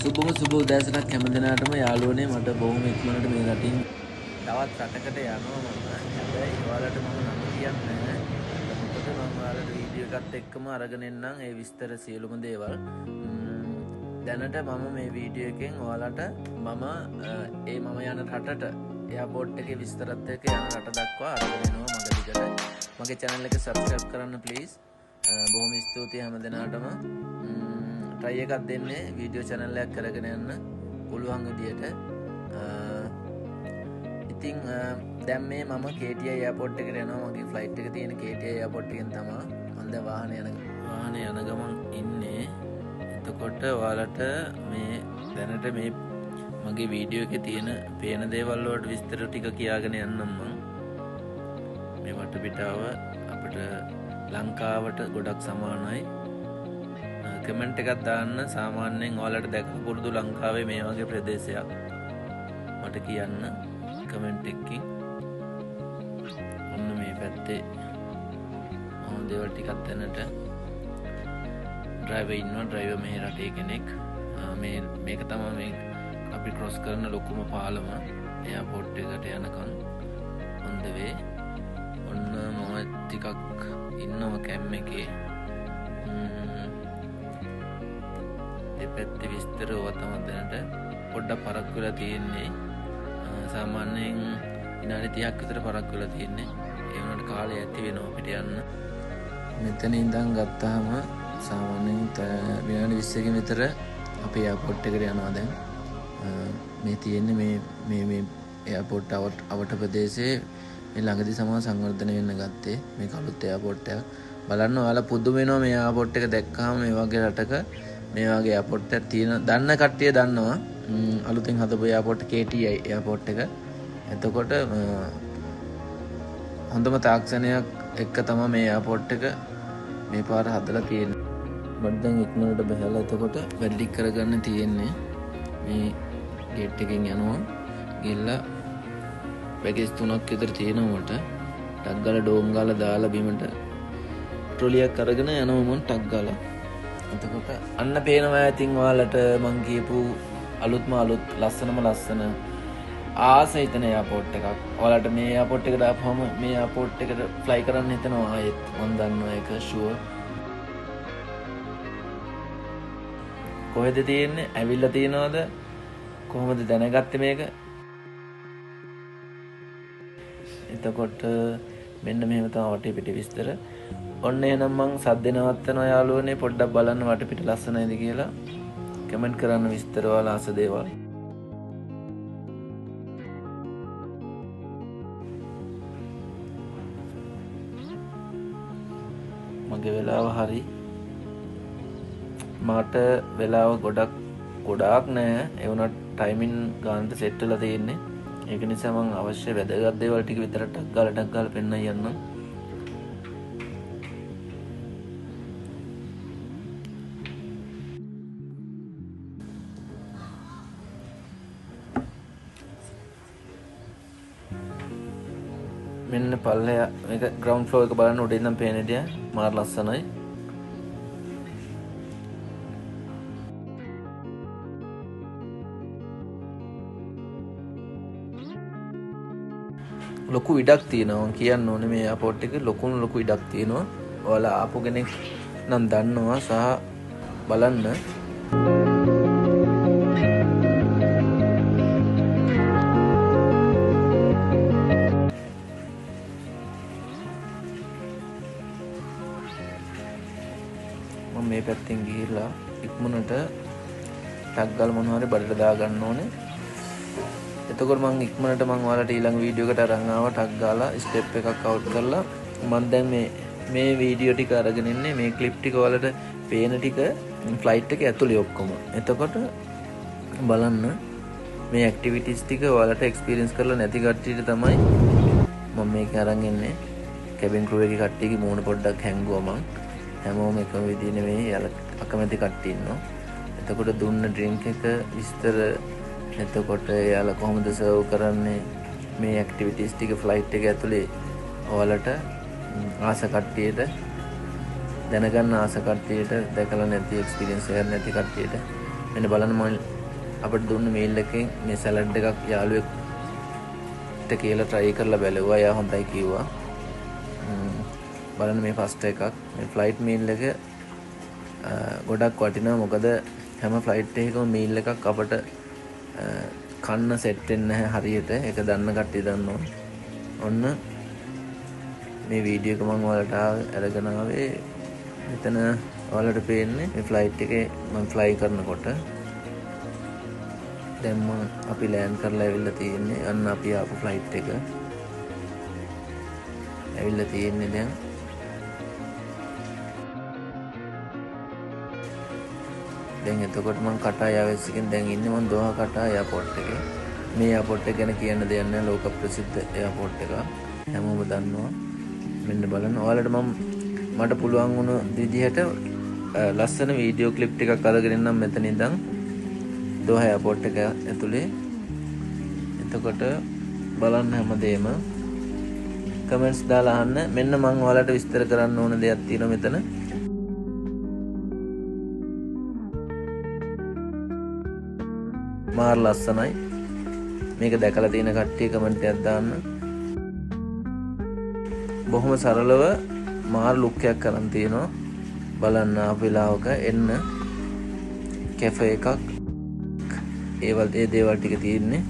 සුබම සුබ උදෑසනක් හැම දිනාටම යාළුවනේ. මට බොහොම ඉක්මනට මේ රටින් තවත් රටකට යනවා මම. හැබැයි ඔයාලට මම නම කියන්නේ නැහැ. මොකද මම ඔයාලට වීඩියෝ එකත් එක්කම අරගෙන එන්නම් ඒ විස්තර සියලුම දේවල්. දැනට මම මේ වීඩියෝ එකෙන් ඔයාලට මම ඒ මම යන රටට එයාපෝට් එකේ විස්තරත් එක්ක යන රට දක්වා අරගෙන එනවා මග දිගට. මගේ channel එක subscribe කරන්න please. බොහොම ස්තුතියි හැම දිනාටම. try එකක් දෙන්නේ වීඩියෝ channel එකක් කරගෙන යන්න පුළුවන් විදියට. ඉතින් දැන් මේ මම KTI airport එකට යනවා. මගේ ෆ්ලයිට් එක තියෙන KTI airport එකෙන් තමයි මම දැන් වාහනේ යන ගමන් ඉන්නේ. එතකොට ඔයාලට මේ දැනට මේ මගේ වීඩියෝ එකේ තියෙන පේන දේවල් වලට විස්තර ටික කියාගෙන යන්නම් මං. මේ වටපිටාව අපිට ලංකාවට ගොඩක් සමානයි. කමෙන්ට් එකක් දාන්න සාමාන්‍යයෙන් ඔයාලට දැකලා පුරුදු ලංකාවේ මේ වගේ ප්‍රදේශයක් මට කියන්න කමෙන්ට් එකකින්. ඔන්න මේ පැත්තේ මොන දේවල් ටිකක් දැනට ඩ්‍රයිවර් ඉන්නවා. ඩ්‍රයිවර් මේ රටේ කෙනෙක්. මේ මේක තමයි මේ අපි ක්‍රොස් කරන ලොකුම පාලම එයාපෝට් එකට යනකම් on the way. ඔන්න මම ටිකක් ඉන්නවා කැම් එකේ. දෙපැත්තේ විස්තර ඔවා තමයි දැනට පොඩ්ඩක් පරක් වෙලා තියෙන්නේ. සාමාන්‍යයෙන් විනාඩි 30ක් විතර පරක් වෙලා තියෙන්නේ. ඒ වුණාට කාලය ඇති වෙනවා අපිට යන්න. මෙතන ඉඳන් ගත්තාම සාමාන්‍යයෙන් විනාඩි 20කින් විතර අපි එයාපෝට් එකට යනවා දැන්. මේ තියෙන්නේ මේ මේ මේ එයාපෝට් අවට ප්‍රදේශයේ මේ ළඟදී සමා සංවර්ධනය වෙන්න ගත්තේ මේක අලුත් එයාපෝට් එකක්. බලන්න ඔයාලා පුදුම වෙනවා මේ එයාපෝට් එක දැක්කහම. මේ වගේ රටක මේ වගේ එයාපෝට් එකක් තියෙන දන්න කට්ටිය දන්නවා. අලුතෙන් හදපු එයාපෝට් KTI airport එක. එතකොට හොඳම තාක්ෂණයක් එක්ක තමයි මේ එයාපෝට් එක මේ පාර හදලා තියෙන්නේ. මට දැන් ඉක්මනට බහලා එතකොට වැඩ ටික කරගන්න තියෙන්නේ. මේ ගේට් එකෙන් යනවා. ගිහලා බැගේජ් 3ක් විතර තියෙනවා මට. ටක් ගාලා ඩෝම් ගාලා දාලා බිමට ට්‍රොලියක් අරගෙන යනවා මං ටක් ගාලා. එතකොට අන්න පේනවා ඉතින් ඔයාලට මං කියපු අලුත්ම අලුත් ලස්සනම ලස්සන ආස හිතන එයාපෝට් එකක්. ඔයාලට මේ එයාපෝට් එකට ආපුවම මේ එයාපෝට් එකට ෆ්ලයි කරන්න හිතෙනවා ආයෙත්. මං දන්නවා ඒක ෂුවර්. කොහෙද තියෙන්නේ? ඇවිල්ලා තියෙනවද? කොහොමද දැනගත්තේ මේක? එතකොට මෙන්න මෙහෙම තමයි වටපිට විස්තර. ඔන්න එහෙනම් මං සද්ද නවත්තනවා යාළුවනේ. පොඩ්ඩක් බලන්න වටපිට ලස්සනයිද කියලා. කමෙන්ට් කරන්න විස්තර ඔයාලා ආස දේවල්. මගේ වෙලාව හරි. මට වෙලාව ගොඩාක් නෑ. ඒ වුණාට ටයිමින් ගානට සෙට් වෙලා තියෙන්නේ. ඒක නිසා මං අවශ්‍ය වැදගත් දේවල් ටික විතර ටක් ගාලා ටක් ගාලා පෙන්නයි යන්නම්. මෙන්න පල්ලෙහා මේක ග්‍රවුන්ඩ් ෆ්ලෝර් එක බලන්න උඩ ඉඳන් පේන විදිය මාර ලස්සනයි. ලොකු ඉඩක් තියෙනවා. මං කියන්න ඕනේ මේ එයාපෝට් එකේ ලොකුම ලොකු ඉඩක් තියෙනවා. ඔයාලා ආපු කෙනෙක් නම් දන්නවා සහ බලන්න. මම මේ පැත්තෙන් ගිහිල්ලා ඉක්මනට ටක් ගාලා මොනවා හරි බඩට දාගන්න ඕනේ. එතකොට මං ඉක්මනට මං ඔයාලට ඊළඟ වීඩියෝ එකට අරන් ආවා ටක් ගාලා ස්ටෙප් එකක් අවුට් කරලා. මං දැන් මේ වීඩියෝ ටික අරගෙන ඉන්නේ. මේ ක්ලිප් ටික ඔයාලට පේන ටික ෆ්ලයිට් එක ඇතුලේ ඔක්කොම. එතකොට බලන්න මේ ඇක්ටිවිටීස් ටික ඔයාලට එක්ස්පීරියන්ස් කරලා නැති කට්ටියට තමයි මම මේක අරන් එන්නේ. කැබින් ක්‍රූ එකේ කට්ටියගේ මූණ පොඩ්ඩක් හැංගුවා මං. හැමෝම එකම විදිහ නෙමෙයි, යාළ අකමැති කට්ටිය ඉන්නවා. එතකොට දුන්න ඩ්‍රින්ක් එක විස්තර, එතකොට එයාලා කොහොමද සර්ව් කරන්නේ, මේ ඇක්ටිවිටීස් ටික ෆ්ලයිට් එක ඇතුලේ ඔයාලට ආස කට්ටියට දැනගන්න ආස කට්ටියට, දැකලා නැති එක්ස්පීරියන්ස් එකක් නැති කට්ටියට මෙන්න බලන්න මම අපිට දුන්න මීල් එකෙන් මේ සැලඩ් එකක් යාළුවෙක්ට කියලා try කරලා බැලුවා. එයා හොඳයි කිව්වා. බලන්න මේ ෆස්ට් එකක්. මේ ෆ්ලයිට් මීල් එක ගොඩක් වටිනවා. මොකද හැම ෆ්ලයිට් එකකම මීල් එකක් අපට කන්න සෙට් වෙන්නේ නැහැ හරියට. ඒක දන්න කට්ටිය දන්නවා. ඔන්න මේ වීඩියෝ එක මම ඔයාලට අරගෙන ආවේ. මෙතන ඔයාලට පේන්නේ මේ ෆ්ලයිට් එකේ මම ෆ්ලයි කරනකොට. දැන් මම අපි ලෑන්ඩ් කරලා ඇවිල්ලා තියෙන්නේ. අන්න අපි ආපු ෆ්ලයිට් එක ඇවිල්ලා තියෙන්නේ දැන්. දැන් එතකොට මං කටාර් එයාර්වේස් එකෙන් දැන් ඉන්නේ මං දෝහා කටාර් එයාපෝට් එකේ. මේ එයාපෝට් එක ගැන කියන්න දෙයක් නෑ. ලෝක ප්‍රසිද්ධ එයාපෝට් එකක්. හැමෝම දන්නවා. මෙන්න බලන්න ඔයාලට මං මට පුළුවන් වුණ විදිහට ලස්සන වීඩියෝ ක්ලිප් ටිකක් අරගෙන එන්නම් මෙතන ඉඳන් දෝහා එයාපෝට් එක ඇතුලේ. එතකොට බලන්න හැමදේම කමෙන්ට්ස් දාලා අහන්න. මෙන්න මං ඔයාලට විස්තර කරන්න ඕන දෙයක් තියෙනවා මෙතන. මාර ලස්සනයි. මේක දැකලා තියෙන කට්ටිය කමෙන්ට් එකක් දාන්න. බොහොම සරලව මාර ලුක් එකක් අරන් තියෙනවා. බලන්න ආපු වෙලාවක එන්න කැෆේ එකක් ඒවල් ඒ දේවල් ටික තියෙන්නේ.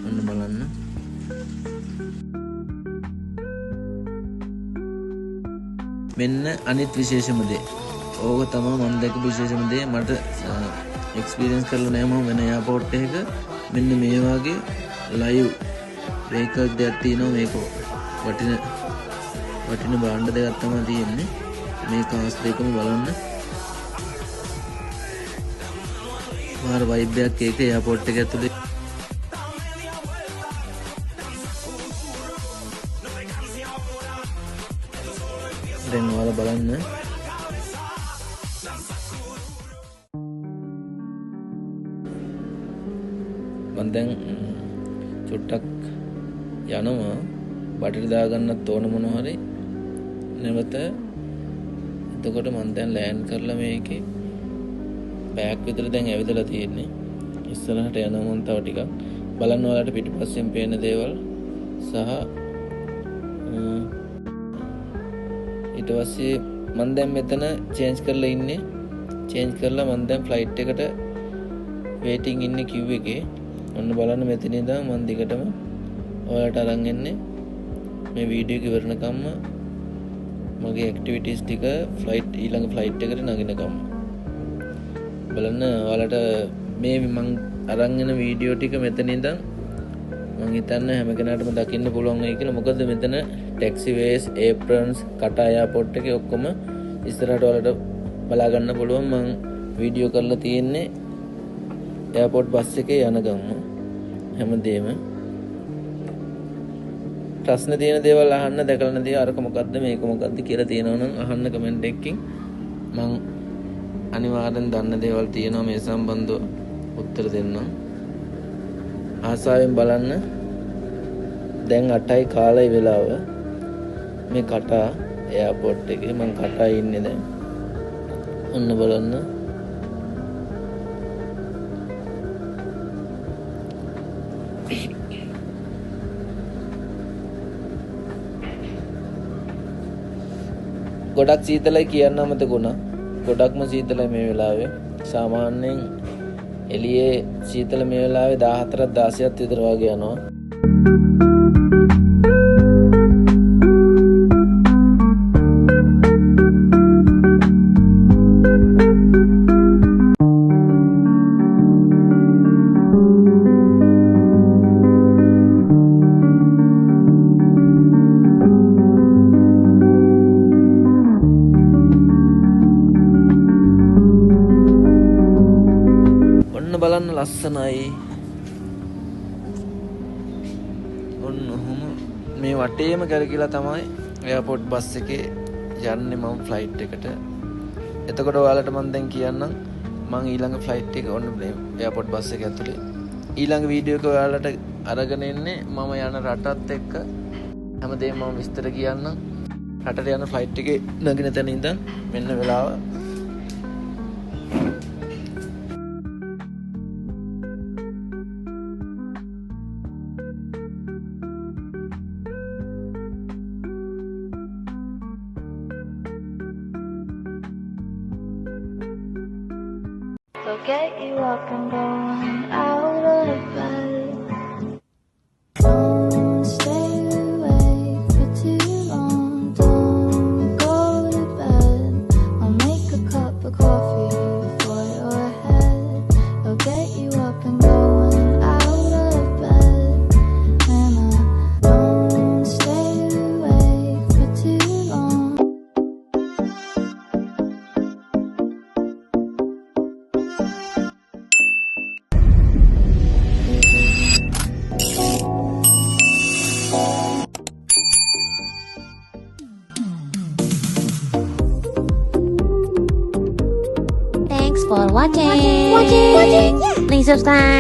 ඔන්න බලන්න. මෙන්න අනිත් විශේෂම දේ. ඕක තමයි මම දැකපු විශේෂම දේ. මට එක්ස්පීරියන්ස් කරලා නෑ මම වෙන එයාපෝට් එකක. මෙන්න මේ වගේ ලයිව් වෙහිකල් දෙයක් තියෙනවා. මේක වටින වටින භාණ්ඩ දෙකක් තමයි තියෙන්නේ. මේ කාස් දෙකම බලන්න. මාර වයිබ් එකක් ඒක එයාපෝට් එක ඇතුලේ. දැන් ඔයාලා බලන්න. මං දැන් චුට්ටක් යනවා බටට දාගන්නත් ඕන මොන හරි නැවත. එතකොට මං දැන් ලෑන්ඩ් කරලා මේකේ බෑග් විතර දැන් ඇවිදලා තියෙන්නේ. ඉස්සරහට යනවා මං තව ටිකක්. බලන්න ඔයාලට පිටිපස්සෙන් පේන දේවල් සහ ඊට පස්සේ මං දැන් මෙතන චේන්ජ් කරලා ඉන්නේ. චේන්ජ් කරලා මං දැන් ෆ්ලයිට් එකට වේටිං ඉන්නේ කියු එකේ. ඔන්න බලන්න මෙතන ඉඳන් මං දිගටම ඔයාලට අරන් එන්නේ මේ වීඩියෝ එක ඉවරනකම්ම මගේ ඇක්ටිවිටීස් ටික ෆ්ලයිට් ඊළඟ ෆ්ලයිට් එකට නගිනකම්ම. බලන්න ඔයාලට මේ මං අරන් එන වීඩියෝ ටික මෙතන ඉඳන් මං හිතන්නේ හැම කෙනාටම දකින්න පුළුවන් වෙයි කියලා. මොකද මෙතන ටැක්සි වේස්, ඒප්‍රන්ස්, කටාර් එයාපෝට් එකේ ඔක්කොම ඉස්සරහට ඔයාලට බලා ගන්න පුළුවන්. මං වීඩියෝ කරලා තියෙන්නේ එයාපෝට් බස් එකේ යන ගමන් හැමදේම. ප්‍රශ්න තියෙන දේවල් අහන්න, දැකලා නැති අරක මොකද්ද මේක මොකද්ද කියලා තියෙනවා නම් අහන්න කමෙන්ට් එකකින්. මං අනිවාර්යෙන් දන්න දේවල් තියෙනවා මේ සම්බන්ධව උත්තර දෙන්නම්. ආසාවෙන් බලන්න. දැන් 8යි කාලයි වෙලාව. මේ කටාර් එයාපෝට් එකේ මං කටාර් ඉන්නේ දැන්. ඔන්න බලන්න. ගොඩක් සීතලයි කියන්න අමතක වුණා. ගොඩක්ම සීතලයි මේ වෙලාවේ. සාමාන්‍යයෙන් එළියේ සීතල මේ වෙලාවේ 14ක් 16ක් විතර වගේ යනවා. බලන්න ලස්සනයි. ඔන්න ඔහොම මේ වටේම කැරකිලා තමයි එයාපෝට් බස් එකේ යන්නේ මම ෆ්ලයිට් එකට. එතකොට ඔයාලට මම දැන් කියන්නම් මං ඊළඟ ෆ්ලයිට් එක ඔන්න එයාපෝට් බස් එක ඇතුලේ ඊළඟ වීඩියෝ එක ඔයාලට අරගෙන එන්නේ මම යන රටත් එක්ක හැමදේම මම විස්තර කියන්නම්. රටට යන ෆ්ලයිට් එකේ නගින තැන ඉඳන් මෙන්න වෙලාව. So get you up and going out of bed. Don't stay awake for too long. Don't go to bed. I'll make a cup of coffee for your head. I'll get you up and going out of bed. And I don't stay awake for too long. Thanks for watching. Please subscribe.